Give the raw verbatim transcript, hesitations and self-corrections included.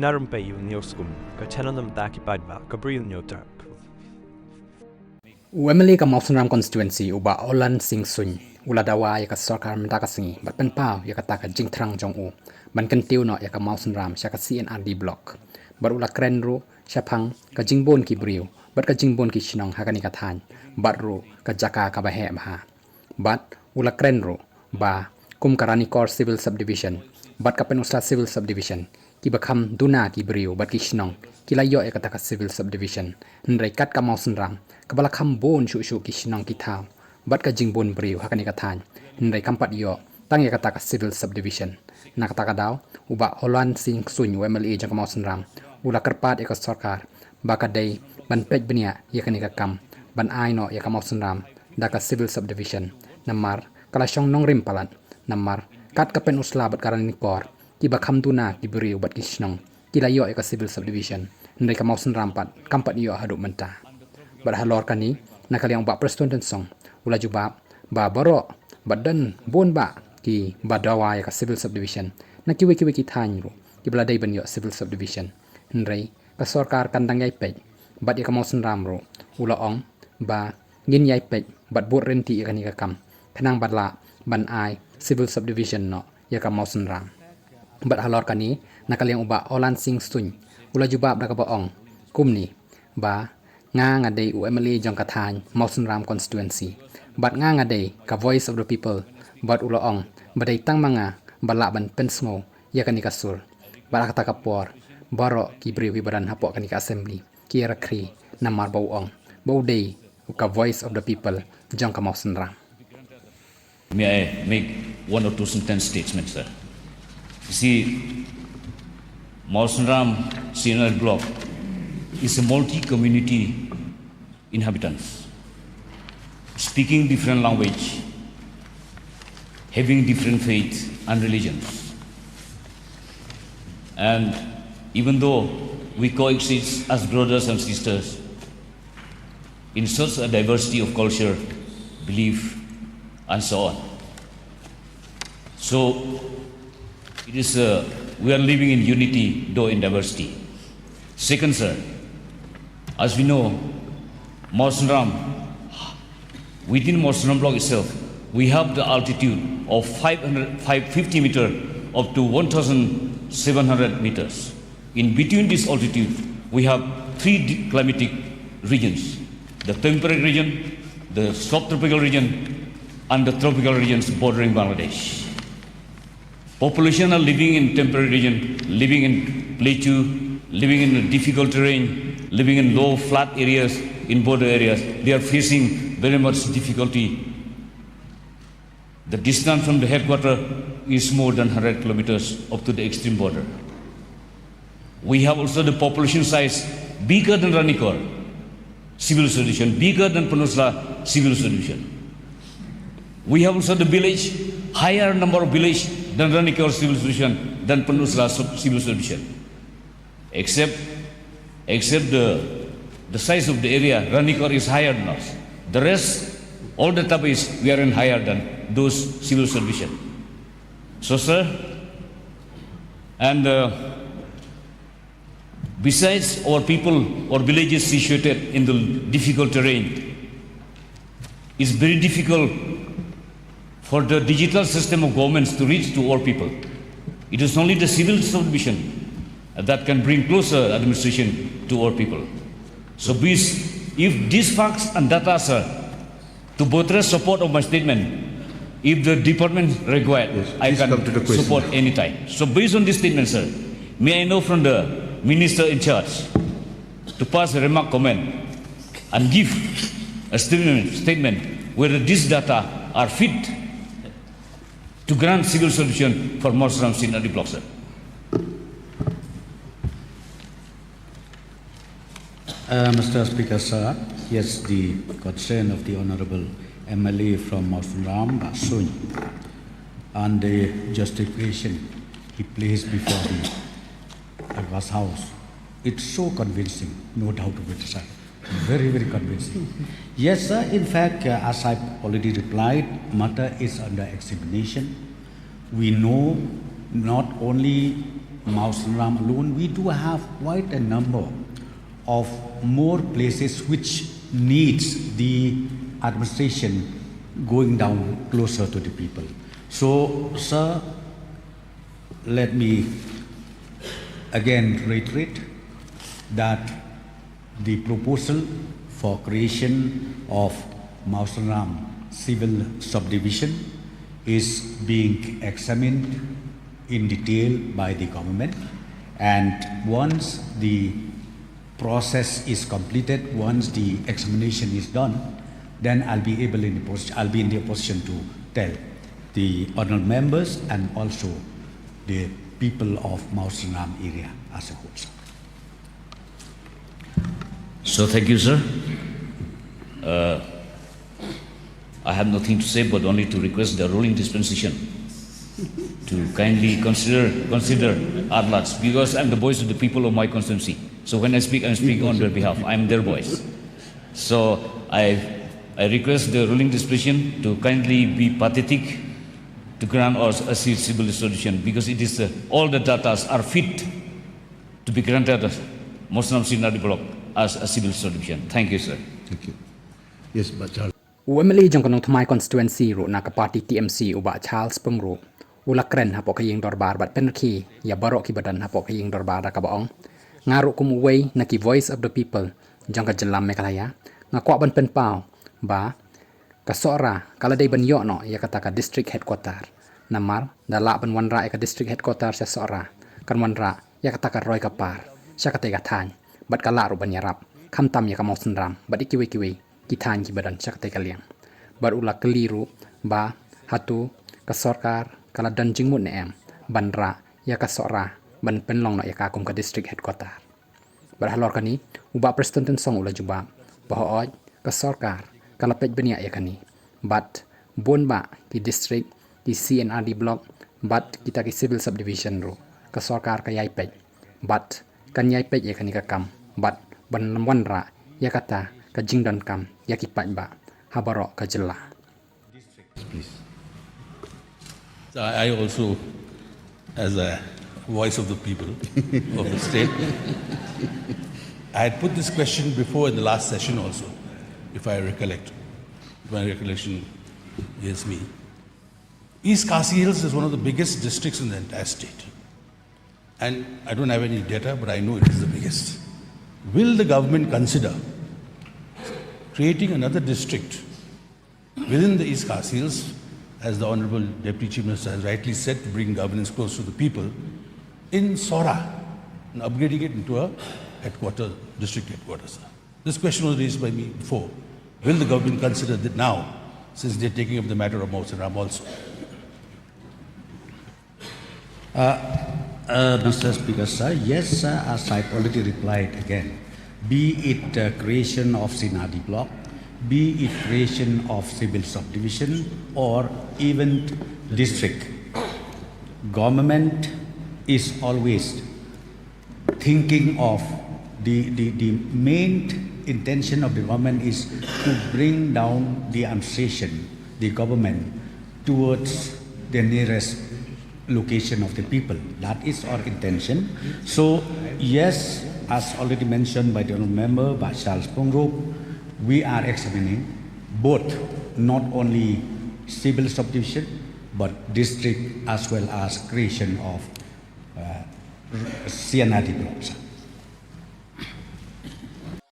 Na Rumpei u News Kum, ka channel na bynta ki paidbah ka Bri u Newtap. U M L A ka Mawsynram constituency u Bah Olan Singh Suin u la dawa ïa ka sorkar mynta ka sngi bad pynpaw ïa kata ka jingthrang jong u ban kyntiew noh ïa ka Mawsynram sha ka C and R D block. Bad u la kren ruh shaphang ka jingbun ki briew bad ka jingbun ki shnong ha kane ka thaiñ bad ruh ka jaka kaba heh bha. Bad u la kren ruh ba kum ka Ranikor Civil Subdivision bad ka Pynursla Civil Subdivision kiba kham duna ki briew bad ki shnong ki la ïoh ïa kata ka Civil Subdivision, hynrei kat ka Mawsynram kaba la kham bun shuh shuh ki shnong ki thaw bad ka jingbun briew ha kane ka thaiñ, hynrei kam pat ïoh tang ïa kata ka Civil Subdivision. Na kata ka daw u Bah Olan Singh Suin u M L A jong ka Mawsynram u la kyrpad ïa ka sorkar ba ka dei ban peit bniah ïa kane ka kam ban ai noh ïa ka Mawsynram da ka Civil Subdivision, namar ka la shong nongrim palat, namar kat ka Pynursla bad ka Ranikor kiba kham duna ki briew bad ki shnong ki la ïoh ïa ka Civil Subdivision, hynrei ka Mawsynram pat kam pat ïoh haduh mynta. Bad halor kane, na ka liang u Bah Prestone Tynsong u la jubab ba baroh bad don bun bah kiba dawa ïa ka Civil Subdivision na kiwei kiwei ki thaiñ ruh kiba la dei ban ïoh Civil Subdivision, hynrei ka sorkar kan dang ïai peit. Bad ïa ka Mawsynram ruh u la ong ba ngin ïai peit bad bud ryntih ïa kane ka kam khnang ba lah ban ai Civil Subdivision noh ïa ka Mawsynram. Bad halor kane, na ka liang u Bah Olan Singh Suin u la jubab da kaba ong kumne ba nga nga dei u M L A jong ka thaiñ Mawsynram constituency bad nga nga dei ka Voice of the People. Bad u la ong ba dei tang ma nga ba lah ban pynsngew ïa kane ka sur. Bad ha kata ka por baroh ki briew kiba don hapoh kane ka assembly ki ïa rakhri namar ba u ong ba u dei ka Voice of the People jong ka Mawsynram. May I make one or two sentence statements, sir? You see, Mawsynram C and R D block is a multi-community inhabitants, speaking different language, having different faith and religions. And even though we coexist as brothers and sisters, in such a diversity of culture, belief, and so on. So, it is, uh, we are living in unity, though in diversity. Second, sir, as we know, Mawsynram, within Mawsynram block itself, we have the altitude of five hundred, five fifty meter up to one thousand seven hundred meters. In between this altitude, we have three climatic regions, the temperate region, the subtropical region, and the tropical regions bordering Bangladesh. Population are living in temperate region, living in plateau, living in difficult terrain, living in low flat areas, in border areas. They are facing very much difficulty. The distance from the headquarter is more than hundred kilometers up to the extreme border. We have also the population size bigger than Ranikor civil subdivision, bigger than Pynursla civil subdivision. We have also the village, higher number of village than Ranikor civil subdivision, than Pynursla civil subdivision. Except, except the, the size of the area, Ranikor is higher than us. The rest, all the database, we are in higher than those civil subdivision. So, sir, and, uh, besides our people or villages situated in the difficult terrain, it's very difficult for the digital system of governments to reach to all people. It is only the civil subdivision that can bring closer administration to all people. So please, if these facts and data, sir, to buttress support of my statement, if the department required, I can support anytime. So based on this statement, sir, may I know from the minister in charge to pass a remark comment and give a statement, statement whether these data are fit to grant civil subdivision for Mawsynram C and R D block, sir. Uh, Mister Speaker, sir, yes, the concern of the Honorable M L A from Mawsynram, Bah Suin, and the justification he placed before the August House, it's so convincing, no doubt of it, sir. Very, very convincing. Yes, sir. In fact, uh, as I've already replied, matter is under examination. We know not only Mawsynram alone, we do have quite a number of more places which needs the administration going down closer to the people. So, sir, let me again reiterate that the proposal for creation of Mawsynram civil subdivision is being examined in detail by the government, and once the process is completed, once the examination is done, then I'll be able in the pos- I'll be in the position to tell the honourable members and also the people of Mawsynram area as a whole. So thank you, sir. Uh, I have nothing to say but only to request the ruling dispensation to kindly consider consider our lots, because I'm the voice of the people of my constituency. So when I speak, I'm speaking on their behalf. I'm their voice. So I I request the ruling dispensation to kindly be pathetic to grant us a ci- civil subdivision, because it is uh, all the datas are fit to be granted Mawsynram C and RD block as a civil subdivision. Thank you, sir. Thank you. Yes, Bah Charles. U MLA jong ka Nongthymmai constituency ruh na ka party TMC u Bah Charles Pyngrope u la kren hapoh ka ïing dorbar bad pynrkhie ïa baroh kiba don hapoh ka ïing dorbar da kaba ong, nga ruh kum uwei na ki Voice of the People jong ka jylla Meghalaya, nga kwah ban pynpaw ba ka Sohra ka la dei ban ïoh noh ïa kata ka district headquarter. Namar da lah ban wanrah ïa ka district headquarter sha Sohra, kan wanrah ïa kata ka roi ka par sha katei ka thaiñ, bad ka lah ruh ban ïarap khamtam ïa ka Mawsynram bad ïa kiwei kiwei ki thaiñ kiba don sha katei ka liang. Bad u la kylli ruh ba hato ka sorkar ka la don jingmut ne em ban rah ïa ka Sohra ban pynlong noh ïa ka kum ka district headquarter. Bad halor kane, u Bah Prestone Tynsong u la jubab ba hooid ka sorkar ka la peit bniah ïa kane. Bad bun bah ki district, ki C and RD block bad kita ki civil subdivision ruh ka sorkar ka ïai peit. Bad kan ïai peit ïa kane ka kam bad ban wanrah ïa kata ka jingdonkam ïa ki paidbah ha baroh ka jylla. So I also, as a voice of the people of the state, I had put this question before in the last session also, if I recollect, if my recollection is me. East Khasi Hills is one of the biggest districts in the entire state. And I don't have any data, but I know it is the biggest. Will the government consider creating another district within the East Khasi Hills, as the Honorable Deputy Chief Minister has rightly said, to bring governance close to the people, in Sohra, and upgrading it into a headquarter, district headquarters? This question was raised by me before. Will the government consider that now, since they're taking up the matter of Mawsynram also? Uh, uh, Mister Speaker, sir, yes, sir, as I've already replied again, be it uh, creation of C and RD block, be it creation of civil subdivision, or even district, government is always thinking of the, the, the main intention of the government is to bring down the administration, the government, towards the nearest location of the people. That is our intention. So, yes, as already mentioned by the honorable member, by Charles Pyngrope, we are examining both, not only civil subdivision, but district as well as creation of uh, C and RD blocks.